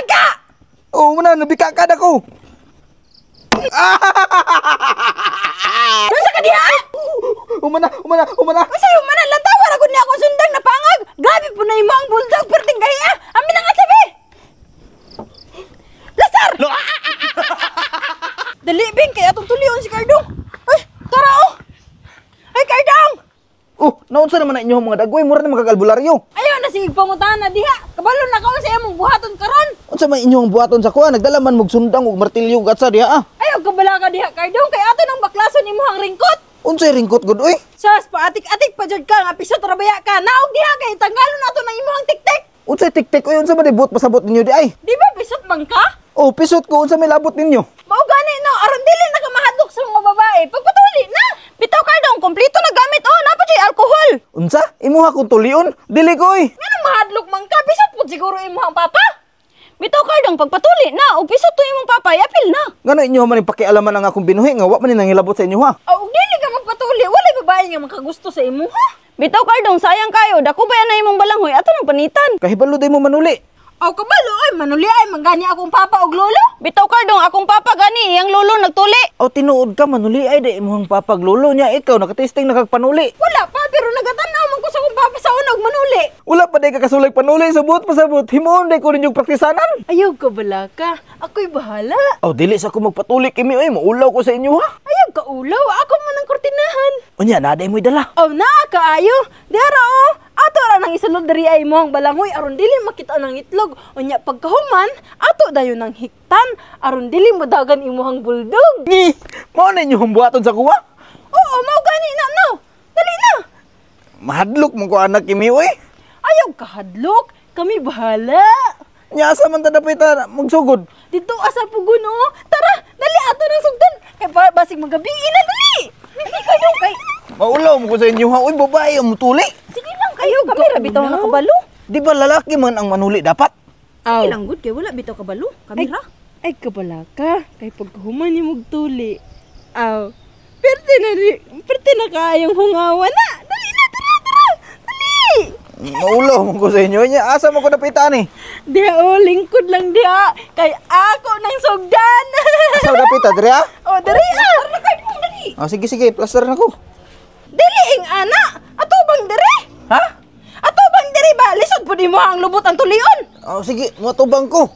Bikaga! Oh, mana nabika ka na ko. Unsa ka diha? Umana, umana, umana. Unsa yung mana lantawa ra gud ni akong sundang napangag. Grabe po na imo ang bulldog perting gahi ah. Amin ang atsabi. Lasar! Dali Bing kay atong tulion si Cardong. Ay, tara oh. Ay Cardong! Oh, naunsa naman na inyong mga dagway, mura na magagalbularyo. Ayaw na sige pangutana diha. Kabalo na ka sa imong buhaton karon. Unsa man inyong buhaton sa kuha, nagdala man mog sundang ug martilyo ug atsa diha ah. Ayaw kabala ka diha Cardong kay ato nang baklason imong ringkot. Unsay ringkot gud oy? Sas paatik-atik pa jud ka nga pisot ra baya ka. Naog diha kay tanggalon nato nang imong tiktik. Unsay tiktik oy, unsa man di buot pasabot ninyo di ay? Di ba pisot man ka? Oh, pisot ko unsa may labot ninyo? Mao gani no, aron dili na ka mahadlok sa mga babae. Pagpatuli na. Bitaw Cardong, kompleto na gamit oh, napa jud alkohol. Unsa? Imuha kong tulion? Dili ko oy. Nganong mahadlok man ka, pisot pud siguro imong papa. Bitaw Cardong, pagpatuli na og pisot to imong papa, yapil na. Ngano inyo man pakialaman ang akong binuhi nga wa man ni nangilabot sa inyo ha? Aw, og dili ka magpatuli, walay babae nga makagusto sa imo ha. Bitaw Cardong, sayang kayo, dako ba na imong balanghoy ato nang panitan. Kahibalo day mo manuli. Aw kabalo ay manuli ay manggani akong papa og lolo. Bitaw Cardong, akong papa gani iyang lolo nagtuli. Aw tinuod ka manuli ay di imong papaglulo niya ikaw nakatesting nakagpanuli. Wala pa pero nagatanaw man ko sa akong papa sa una og manuli. Wala pa day ka kasulag panuli sa buot pasabot. Himuon day ko ninyong praktisanan. Ayaw ka bala ka, ako'y bahala. Aw dili sa ko magpatuli kimi oy, maulaw ko sa inyo ha. Ayaw ka ulaw, ako man ang kurtinahan. Unya na day mo'y dala. Aw naa kaayo, dara oh. Ato ra nang isulod diri ay mo ang balanghoy aron dili makita ng itlog. Unya pagkahuman, ato dayon nang hiktan aron dili modagan imuhang bulldog. Ni, mao na inyong buhaton sa kuwa? Oo, mao gani na no. Dali na. Mahadlok mo ko anak kimi oy. Ayaw kahadlok, kami bahala. Nya asa man ta dapita magsugod? Dito asa pugon oh. Tara, dali ato nang sugdan. Kay basig magabi na dali. Dali kayo kay. Maulaw mo ko sa inyo ha. Uy, babae ang mutuli. Sige lang kayo, kami ra bitaw nakabalo. Di ba lalaki man ang manuli dapat? Sige lang gud kay wala bitaw kabalo. Kami ra. Ay kabala ka, kay pagkahuman ni mugtuli. Aw, perte na perte na kaayong hungawa na. Dali na, tara, tara. Dali. Maulaw mo ko sa inyo. Nya asa mo ko dapitan eh? Diha o, lingkod lang diha. Kay ako nang sugdan. Asa dapita diri ah? O, diri ah. Tara kayo, dali. Oh, sige sige, plaster na ko. Dili ing ana. Ato bang diri? Ha? Ato bang diri ba? Lisod pud imo ang lubot ang tulion. Oh, sige, matubang ko.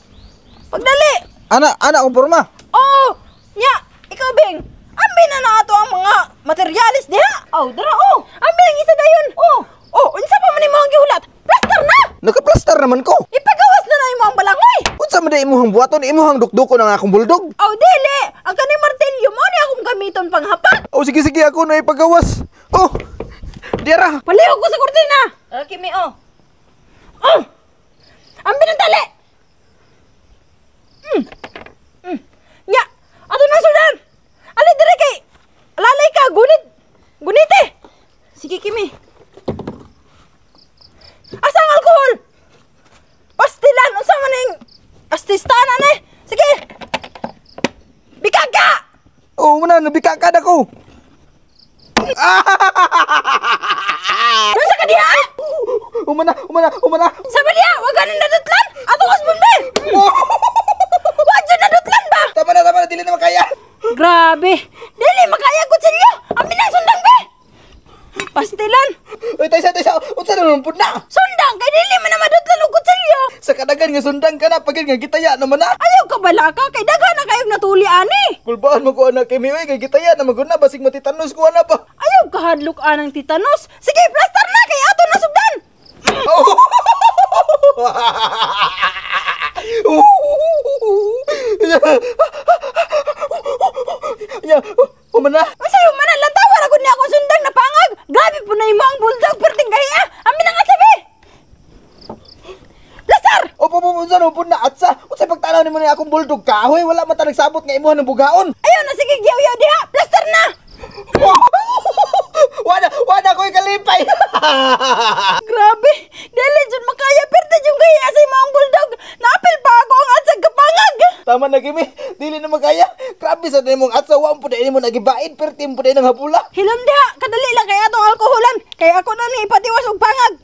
Pagdali. Ana, ana akong porma. Oo. Nya, ikaw Bing. Ambi na na ato ang mga materyales diha. Oh, dara oh. Ambi ang isa dayon. Oh. Oh, unsa pa man nimo ang gihulat? Plaster na. Nakaplaster naman ko. Ipagawas na na imo ang balanghoy. Unsa man day imong buhaton, imong dukdukon ang akong bulldog? Aw, dili. Ang kaning martilyo mo ni akong gamiton panghapak. Oh, sige sige, ako na ipagawas. Oh. Dira. Palihog ko sa kurtina. Okay, mi oh. Oh. Ambi ng tali. Nya, ato na sudan. Ali dire kay lalay ka gunit. Gunite. Sige, Kimi. Asa ang alkohol? Pastilan unsa man ning astistan ani? Sige. Bikaga. Oh, mana nabika ka na ko. Unsa ka diha? Umana, umana, umana. Sabi diha, wa ganin nadutlan. Ato kasbon be. Wa jud nadutlan ba? Tama na, dili na makaya. Grabe. Dili makaya kutsilyo. Amin ang sundang be. Pastilan. Uy, taysa, taysa. Unsa na naman pud na? Sundang kay dili man na madutlan og kutsilyo. Sa kadagan nga sundang ka na, pagin nga gitaya naman na. Ayaw ka bala ka kay daghan na kayog natuli ani. Kulbaan mo ko anak kimi, uy, kay gitaya na maguna basig matitanos ko ana ba. Ayaw kahadlok anang titanos. Sige, plaster na kay ato na sugdan. Ya, umana. Unsa yung manan lantawa ra gud ni akong sundang napangag. Grabe po na imo ang bulldog perting gahi ah. Amin ang atsabi. Plaster! Opo, opo, unsa no pud na atsa? Unsa pagtanaw nimo ni akong bulldog kahoy, wala man ta nagsabot nga imuha ng bugaon. Ayaw na sige giyaw-yaw diha. Plaster na. Wala, wala ko'y kalipay. Grabe. Dili jud makaya perti yung gahi sa imo ang bulldog. Naapil pa ako ang atsag kapangag. Tama na kimi, dili na makaya. Grabe sa nimong atsa, wa po dahil mo nagibain, pero timpo dahil ng hapula. Hilom diha, kadali lang kay atong alkoholan. Kay ako na ni ipatiwas og pangag.